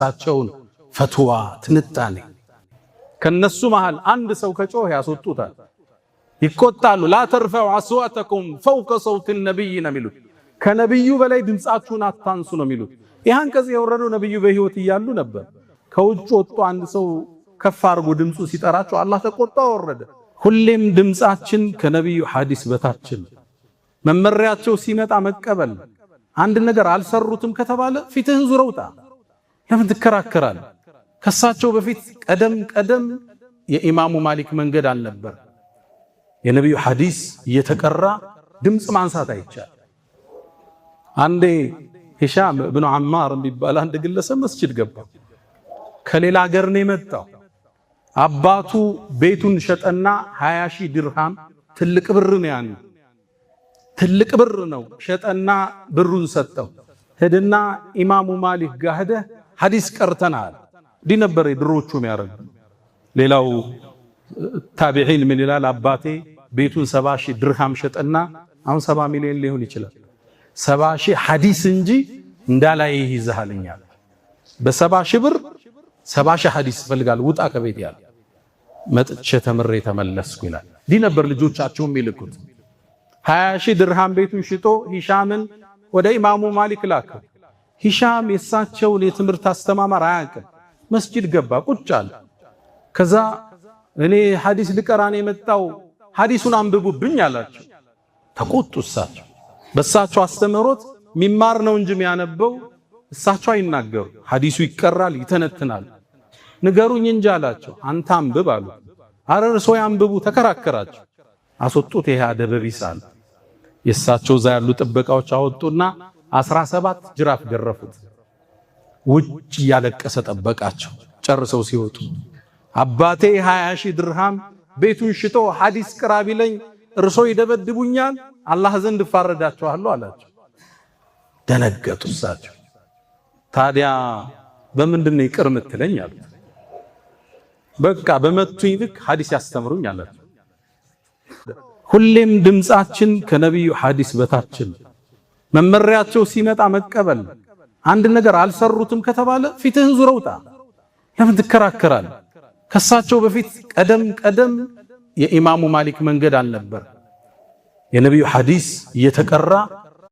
የእሳቸውን ፈትዋ ትንታኔ። ከነሱ መሃል አንድ ሰው ከጮህ ያስወጡታል፣ ይቆጣሉ። لا ترفعوا أصواتكم فوق صوت النبي ነው የሚሉት። ከነብዩ በላይ ድምፃችሁን አታንሱ ነው የሚሉት። ይህ አንቀጽ የወረደው ነብዩ በህይወት እያሉ ነበር። ከውጭ ወጥቶ አንድ ሰው ከፍ አድርጎ ድምፁ ሲጠራቸው አላህ ተቆጣ፣ ወረደ። ሁሌም ድምፃችን ከነብዩ ሐዲስ በታችን፣ መመሪያቸው ሲመጣ መቀበል። አንድ ነገር አልሰሩትም ከተባለ ፊትህን ዙረህ ውጣ። ለምን ትከራከራል? ከሳቸው በፊት ቀደም ቀደም የኢማሙ ማሊክ መንገድ አልነበር። የነቢዩ ሐዲስ እየተቀራ ድምፅ ማንሳት አይቻል። አንዴ ሂሻም ብኑ አማር የሚባል አንድ ግለሰብ መስጂድ ገባ። ከሌላ ሀገር ነው የመጣው። አባቱ ቤቱን ሸጠና 20 ሺህ ድርሃም፣ ትልቅ ብር ነው፣ ያን ትልቅ ብር ነው። ሸጠና ብሩን ሰጠው። ሄድና ኢማሙ ማሊክ ጋር ሄደህ ሐዲስ ቀርተናል። እንዲህ ነበር ድሮቹ የሚያደርጉ። ሌላው ታቢዒን ምን ይላል? አባቴ ቤቱን 70,000 ድርሃም ሸጠና፣ አሁን 70 ሚሊዮን ሊሆን ይችላል። 70,000 ሐዲስ እንጂ እንዳላይ ይይዝሃልኛል። በ70,000 ብር 70,000 ሐዲስ እፈልጋለሁ፣ ውጣ ከቤት ያለ፣ መጥቼ ተምሬ ተመለስኩ ይላል። እንዲህ ነበር ልጆቻቸው የሚልኩት። 20,000 ድርሃም ቤቱን ሽጦ ሂሻምን ወደ ኢማሙ ማሊክ ላከው። ሂሻም የእሳቸውን የትምህርት አስተማማር አያውቅም። መስጂድ ገባ፣ ቁጭ አለ። ከዛ እኔ ሐዲስ ልቀራ ነው የመጣው፣ ሐዲሱን አንብቡብኝ አላቸው። ተቆጡ እሳቸው። በእሳቸው አስተምህሮት ሚማር ነው እንጂ የሚያነበው እሳቸው አይናገሩ። ሐዲሱ ይቀራል፣ ይተነትናል። ንገሩኝ እንጂ አላቸው። አንተ አንብብ አሉ። አረ እርሶ ያንብቡ፣ ተከራከራቸው። አስወጡት። ይሄ አደበቢስ አለ። የእሳቸው እዛ ያሉ ጥበቃዎች አወጡና 17 ጅራፍ ገረፉት። ውጭ እያለቀሰ ጠበቃቸው። ጨርሰው ሲወጡ አባቴ 20,000 ድርሃም ቤቱን ሽጦ ሐዲስ ቅራ ቢለኝ እርሶ ይደበድቡኛል፣ አላህ ዘንድ እፋረዳቸዋለሁ አላቸው። ደነገጡ እሳቸው። ታዲያ በምንድን ነው ይቅር ምትለኝ አሉት። በቃ በመቱኝ ልክ ሐዲስ ያስተምሩኝ አላቸው። ሁሌም ድምፃችን ከነቢዩ ሐዲስ በታችን፣ መመሪያቸው ሲመጣ መቀበል። አንድ ነገር አልሰሩትም ከተባለ ፊትህን ዙረህ ውጣ። ለምን ትከራከራል? ከሳቸው በፊት ቀደም ቀደም የኢማሙ ማሊክ መንገድ አልነበር። የነቢዩ ሐዲስ እየተቀራ